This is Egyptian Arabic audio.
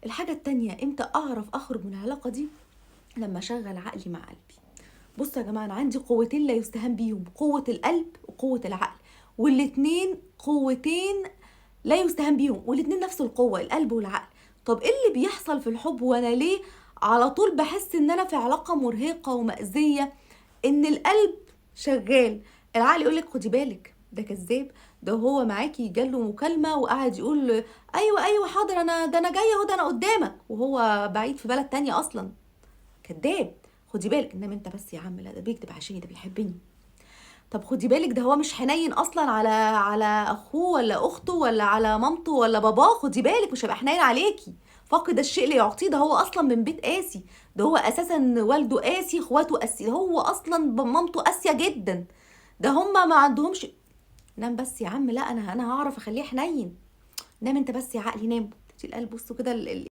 الحاجة التانية، امتى اعرف اخرج من العلاقة دي؟ لما اشغل عقلي مع قلبي. بصوا يا جماعة، انا عندي قوتين لا يستهان بيهم، قوة القلب وقوه العقل، والاتنين قوتين لا يستهان بيهم، والاتنين نفس القوة، القلب والعقل. طب ايه اللي بيحصل في الحب؟ وانا ليه على طول بحس ان انا في علاقة مرهقة ومأذية؟ ان القلب شغال، العقل يقولك خدي بالك ده كذاب، ده هو معاكي جاله مكالمة وقعد يقول ايوه ايوه حاضر انا ده انا جاي اهو ده انا قدامك، وهو بعيد في بلد تانية اصلا، كذاب، خدي بالك. انما انت بس يا عم لا ده بيكذب عشاني، ده بيحبني. طب خدي بالك ده هو مش حنين اصلا على اخوه ولا اخته ولا على مامته ولا باباه، خدي بالك مش هيبقى حنين عليكي، فاقد الشيء اللي يعطيه، ده هو اصلا من بيت قاسي، ده هو اساسا والده قاسي، اخواته قاسي، هو اصلا مامته قاسية جدا، ده هما ما عندهمش. نام بس يا عم، لا انا هعرف اخليه حنين، نام انت بس يا عقلي نام. القلب بصوا كده.